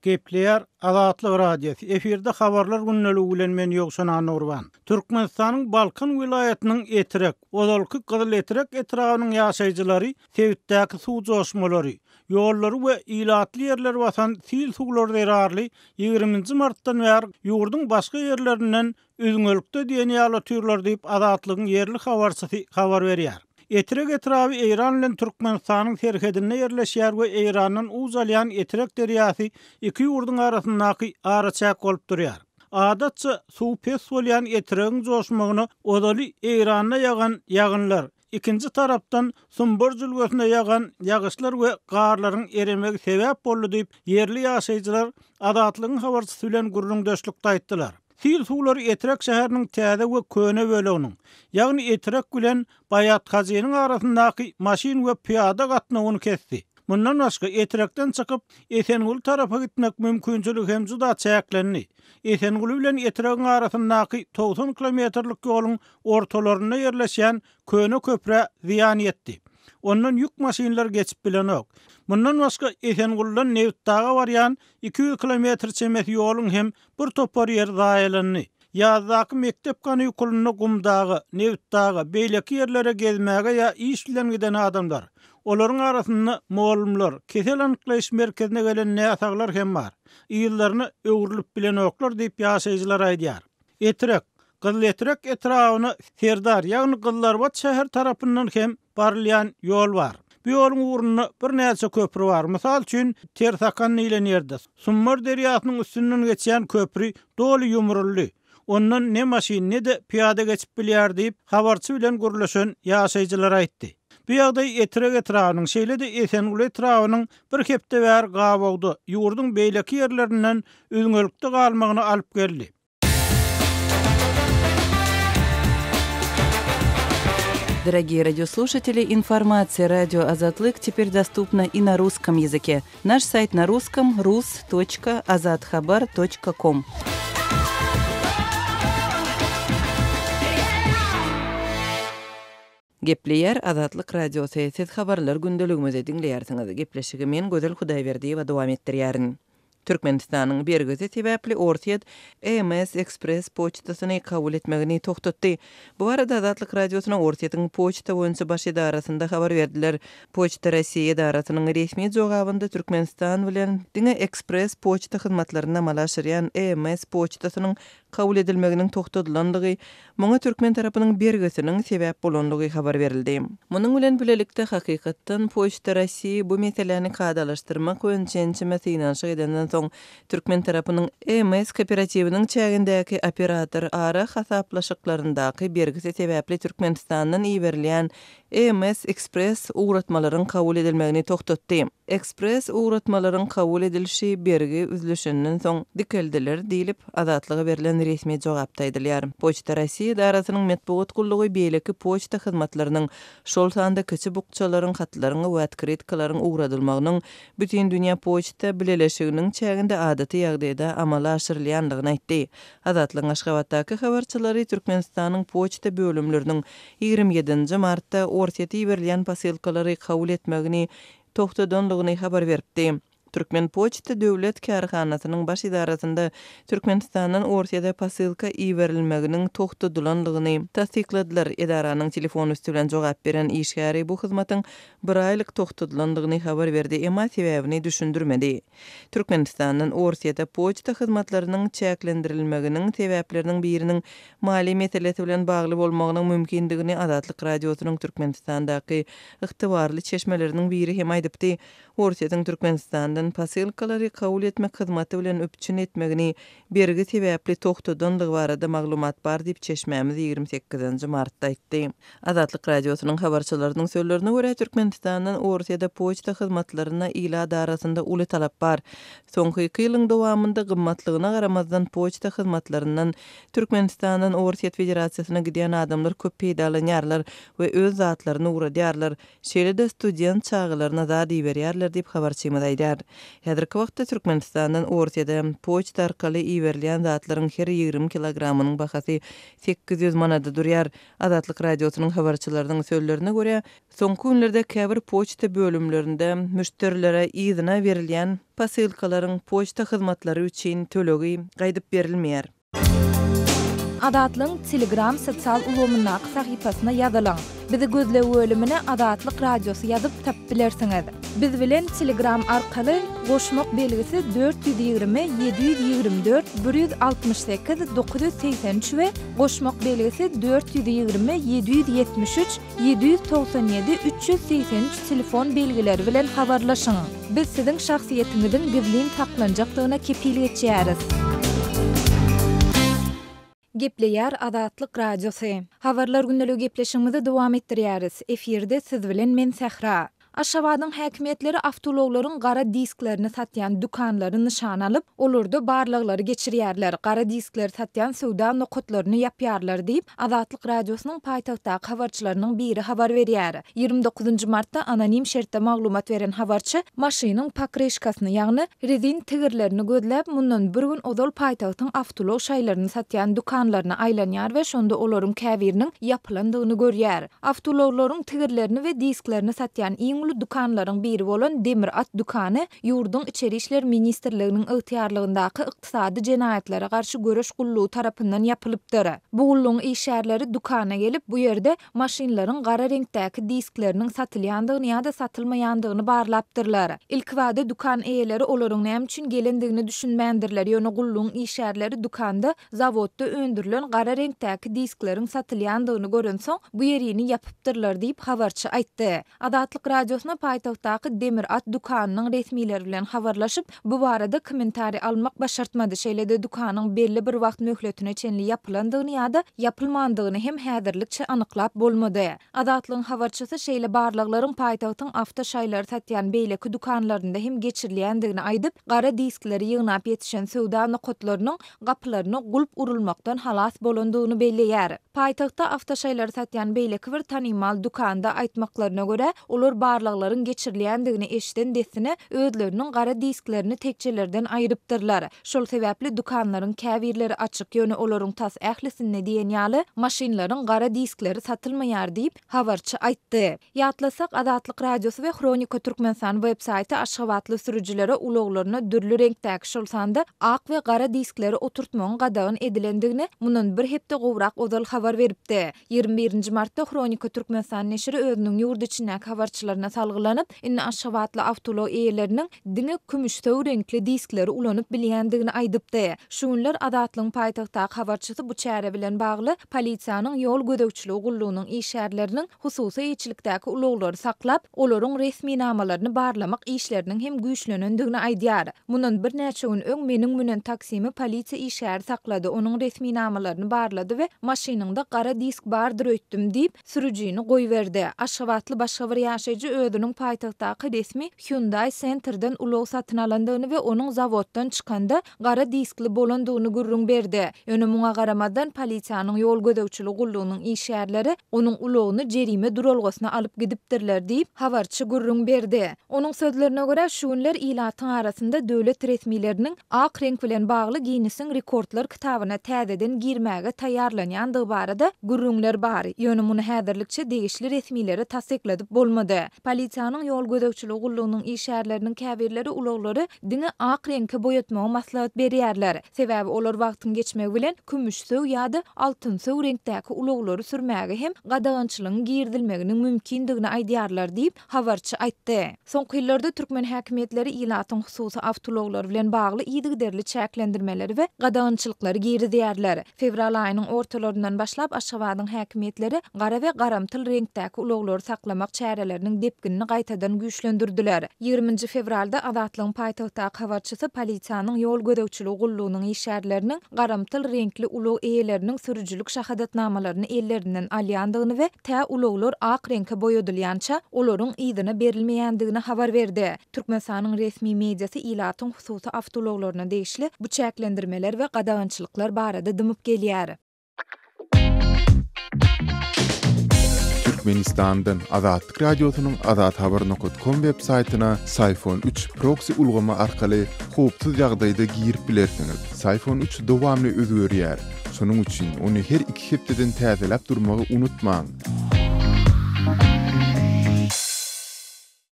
Gepleýär Azatlyk Radiosy, efirde Habarlar gündeligi bilen men Ýowşan Annagurban. Türkmenistanyň Balkan welaýatynyň Etrek, ozalky Gyzyletrek etrabynyň ýaşaýjylary sebitdäki suw joşmalary, ýollary we ilatly ýerleri basan sil suwlary zerarly ýigriminji martdan bäri ýurduň başga ýerlerinden Üzňelikde diýen ýaly otyrlar diýip, Azatlygyň ýerli habarçysy habar berýär. Etrek etraby Eýran bilen Türkmenistanyň serhedinde ýerleşýär we Eýrandan uç alýan Etrek derýasy iki ýurduň arasyndaky araçäk bolup durýar. Adatça, suw pes bolýan Etregiň joşmagyna ozaly Eýranda ýagan ýagynlar, ikinji tarapdan Sumbar jülgesinde ýagan ýagyşlar we garlaryň eremegi sebäp boldy diýip, ýerli ýaşaýjylar Azatlygyň habarçysy bilen gürrüňdeşlikde aýtdylar. Sil suwlary Etrek şäheriniň täze we köne böleginiň, ýagny Etrek bilen Baýathajynyň arasyndaky maşyn we pyýada gatnawyny kesdi. Mundan başga, Etrekden çykyp, Esenguly tarapa gitmek mümkinçiligi hem juda çäklendi. Esenguly bilen Etregiň arasyndaky 90 kilometrlik ýoluň ortalarynda ýerleşýän köne köprä zyýan ýetdi. Ondan ýük maşynlar geçip bilenok. Mundan başga, Esenguldan Nebitdaga barýan 200 kilometr çemesi ýoluň hem bir topar ýeri zaýalandy. Ýazdaky mekdep kanikulynda Gumdaga, Nebitdaga, beýleki ýerlere gezmäge ýa iş bilen giden adamlar, olaryň arasynda mugallymlar, kesel anyklaýyş merkezine gelen näsaglar hem bar, yzlaryna öwrülip bilenoklar diýip ýaşaýjylar aýdýar. Etrek, Gyzyletrek etrabyna Serdar, ýagny Gyzylarbat şäheri tarapyndan hem barylýan ýol bar. Bu ýoluň ugrunda birnäçe köpri bar. Mysal üçin, Tersakan diýlen ýerde, Sumbar derýasynyň üstünden geçýän köpri doly ýumruldy. Ondan ne maşyn, ne-de pyýada geçip bilýär diýip, habarçy bilen gürleşen ýaşaýjylar aýtdy. Bu ýagdaý Etrek etrabynyň, şeýle-de Esenguly etrabynyň bir hepde bäri gabawda, ýurduň beýleki ýerlerinden üzňelikde galmagyna alyp geldi. Дорогие радиослушатели, информация радио Азатлык теперь доступна и на русском языке. Наш сайт на русском rus.azathabar.com. Gepleýär Azatlyk Radiosy, siz habarlar gündeligimizi diňleýärsiňiz. Gepleşigi men Gözel Hudaýberdiýewa dowam etdirýärin. Türkmenistanyň bergisi sebäpli Orsýet EMS Express poçtasyny kabul etmegini togtatdy. Bu barada Azatlyk Radiosyna Orsýetiň poçta boýunça baş edarasynda habar berdiler. Poçta Rossiýa edarasynyň resmi jogabynda Türkmenistan bilen diňe ekspress poçta hyzmatlaryny amala aşyrýan EMS poçtasynyň kabul edilmeginiň togtadylandygy, muňa türkmen tarapynyň bergisiniň sebäp bolandygy habar berildi. Munuň bilen bilelikde, hakykatdan, Poçta Rossiýi bu meseläni kadalaşdyrmak boýunça ençeme synanyşyk edenden soň, türkmen tarapynyň EMS kooperatiwiniň çägindäki operator ara hasaplaşyklaryndaky bergisi sebäpli Türkmenistandan iberilýän EMS Express ugratmalaryň kabul edilmegini togtatdy. Ekspress ugratmalaryň kabul edilişi bergi üzlüşenden soň dikeldiler diýlip, Azatlyga berlen resmi jogapda aýdylýar. Poçta Rossiýa edarasynyň metbugat gullugy beýleki poçta hyzmatlarynyň, şol sanda kiçi bukjalaryň, hatlaryň we otkrytkalaryň ugradylmagynyň Bütindünýä poçta bileleşiginiň çäginde adaty ýagdaýda amala aşyrylýandygyny aýtdy. Azatlygyň Aşgabatdaky habarçylary Türkmenistanyň poçta bölümleriniň 27-nji martda Orsýete iberilýän posylkalary kabul etmegini togtadandygyny habar beripdi. Türkmenpoçta döwlet kärhanasynyň baş edarasynda Türkmenistandan Orsýete posylka iberilmeginiň togtadylandygyny tassykladylar. Edaranyň telefon üsti bilen jogap beren işgäri bu hyzmatyň bir aýlyk togtadylandygyny habar berdi, emma sebäbini düşündirmedi. Türkmenistandan Orsýete poçta hyzmatlarynyň çäklendirilmeginiň sebäpleriniň biriniň maliýe meselesi bilen bagly bolmagynyň mümkindigini Azatlyk Radiosynyň Türkmenistandaky ygtybarly çeşmeleriniň biri hem aýdypdy. Orsýetiň Türkmenistandan posylkalary kabul etmek hyzmaty bilen üpjün etmegini bergi sebäpli togtadandygy barada maglumat bar diýip, çeşmämiz 28 nji martda aýtdy. Azatlyk Radiosynyň habarçylarynyň sözlerine görä, Türkmenistandan Orsýede poçta hyzmatlaryna ilat arasynda uly talap bar. Soňky iki ýylyň dowamynda gymmatlygyna garamazdan poçta hyzmatlaryndan Türkmenistandan Orsýet Federasiýasyna gidýän adamlar köp peýdalanýarlar we öz zatlaryny ugradýarlar, şeýle-de student çagalaryna zat iberýärler diýip, habarçymyz aýdýar. Häzirki wagtda Türkmenistandan Orsýede poçta arkaly iberilýän zatlaryň her 20 kilogramynyň bahasy 800 manada durýar. Azatlyk Radiosynyň habarçylarynyň sözlerine görä, soňky günlerde käbir poçta bölümlerinde müşderilere yzyna berilýän posylkalaryň poçta hyzmatlary üçin tölegi gaýdyp berilmeýär. Azatlygyň Telegram sosial ulgamyndaky sahypasyna ýazylyň. Bizi gözleg bölümine Azatlyk Radiosy ýazyp tapyp bilersiňiz. Biz bilen Telegram arkaly goşmak belgisi 420 724 168 983 we goşmak belgisi 420 773 797 383 telefon belgileri bilen habarlaşyň. Biz siziň şahsyýetiňiziň gizlin saklanjakdygyna kepil geçýäris. Gepleýär Azatlyk Radiosy. Habarlar gündeligi gepleşigimizi dowam etdirýäris. Efirde siz bilen men Sähra. Aşgabadyň häkimiýetleri awtoulaglaryň gara disklerini satýan dükanlary nyşana alyp, olarda barlaglary geçirýärler, gara diskleri satýan söwda nokatlaryny ýapýarlar diýip, Azatlyk Radiosynyň paýtagtdaky habarçylarynyň biri habar berýär. 29 martda anonim şertde maglumat beren habarçy maşynyň pokryşkasyny, ýagny rezin tigirlerini gözläp, mundan bir gün ozal paýtagtyň awtoulag şaýlaryny satýan dükanlaryna aýlanýar we şonda olaryň käbiriniň ýapylandygyny görýär. Awtoulaglaryň tigirlerini we disklerini satýan iň uly dükanlaryň biri bolan Demir at dükany ýurduň Içeri işler ministrliginiň ygtyýarlygyndaky Ykdysady jenaýatlara garşy göreş gullugy tarapyndan ýapylypdyr. Bu gullugyň işgärleri dükana gelip, bu ýerde maşynlaryň gara reňkdäki diskleriniň satylýandygyny ýa-da satylmaýandygyny barlapdyrlar. Ilkibada dükan eýeleri olaryň näme üçin gelendigine düşünmändirler, ýöne gullugyň işgärleri dükanda Zawodda öndürilen gara reňkdäki diskleriň satylýandygyny görensoň, bu ýerini ýapypdyrlar diýip, habarçy aýtdy. Azatlyk Radiosyna paýtagtdaky Demir at dükanynyň resmileri bilen habarlaşyp, bu barada kommentariý almak başartmady, şeýle-de dükanyň belli bir wagt möhletine çenli ýapylandygyny ýa-da ýapylmandygyny hem häzirlikçe anyklap bolmady. Azatlygyň habarçysy şeýle barlaglaryň paýtagtyň awto şaýlary satýan beýleki dükanlarynda hem geçirilýändigini aýdyp, gara diskleri ýygnap ýetişen söwda nokatlarynyň gapylaryna gulp urulmakdan halas bolandygyny belleýär. Paýtagtda awtoşaýlary satýan beýleki bir tanymal dükanda aýtmaklaryna görä, olar barlaglaryň geçirilýändigini eşiden dessine özleriniň gara disklerini tekjelerden aýrypdyrlar. Şol sebäpli dükanlaryň käbirleri açyk, ýöne olaryň tas ählisinde diýen ýaly maşynlaryň gara diskleri satylmaýar diýip, habarçy aýtdy. Ýatlasak, Azatlyk Radiosy we Hronika Türkmenistan web saýty aşgabatly sürüjilere ulaglaryna dürli reňkdäki, şol sanda ak we gara diskleri oturtmagyň gadagan edilendigini mundan bir hepde gowrak ozal habar beripdi. 21 nji martda Hronika Türkmenistan neşiri özüniň ýurt içindäki habarçylaryna salgylanyp, indi aşgabatly awtoulag eýeleriniň diňe kümüşsöw reňkli diskleri ulanyp bilýändigini aýdypdy. Şu günler Azatlygyň paýtagtdaky habarçysy bu çäre bilen bagly polisiýanyň ýol gözegçiligi gullugynyň işgärleriniň hususy eýeçilikdäki ulaglary saklap, olaryň resminamalaryny barlamak işleriniň hem güýçlenendigini aýdýar. Mundan birnäçe gün öň meniň münen taksimi polisiýa işgäri saklady, onuň resminamalaryny barlady we maşynyňda gara disk bardyr öýtdüm diýip, sürüjini goýberdi. Aşgabatly başga bir ýaşaýjy özüniň paýtagtdaky resmi Hyundai Center-den ulag satyn alandygyny we onuň zawoddan çykanda gara diskli bolandygyny gürrüň berdi. Ýöne muňa garamazdan, polisiýanyň ýol gözegçiligi gullugynyň işgärleri onuň ulagyny jerime duralgasyna alyp gidipdirler diýip, habarçy gürrüň berdi. Onuň sözlerine görä, şu günler ilatyň arasynda döwlet resmileriniň ak reňk bilen bagly Ginnesiň rekordlar kitabyna täzeden girmäge taýýarlanýandygy barada gürrüňler bar. Ýöne muny häzirlikçe degişli resmilere tassykladyp bolmady. Polisiýanyň ýol gözegçiligi gullugynyň işgärleriniň käbirleri ulaglary diňe ak reňke boýatmagy maslahat berýärler. Sebäbi olar wagtyň geçmegi bilen kümüşsöw ýa-da altynsöw reňkdäki ulaglary sürmäge hem gadagançylygyň girizilmeginiň mümkindigini aýdýarlar diýip, habarçy aýtdy. Soňky ýyllarda türkmen häkimiýetleri ilatyň hususy awtoulaglary bilen bagly yzygiderli çäklendirmeleri we gadagançylyklary girizýärler. Fewral aýynyň ortalaryndan başlap Aşgabadyň häkimiýetleri gara we garamtyl reňkdäki ulaglary saklamak çäreleriniň depginini gaýtadan güýçlendirdiler. Ýigriminji fewralda Azatlygyň paýtagtdaky habarçysy polisiýanyň ýol gözegçiligi gullugynyň işgärleriniň garamtyl reňkli ulag eýeleriniň sürüjilik şahadatnamalaryny ellerinden alýandygyny we tä ulaglar ak reňke boýadylýança, olaryň yzyna berilmeýändigini habar berdi. Türkmenistanyň resmi mediasy ilatyň hususy awtoulaglaryna degişli bu çäklendirmeler we gadagançylyklar barada dymyp gelýär. Türkmenistandan Azatlyk Radiosynyň azathabar nokat kom web saýtyna Syfon üç proksi ulgamy arkaly howpsuz ýagdaýda girip bilersiňiz. Syfon üç dowamly özgerýär. Şonuň üçin ony her iki hepdeden täzeläp durmagy unutmaň.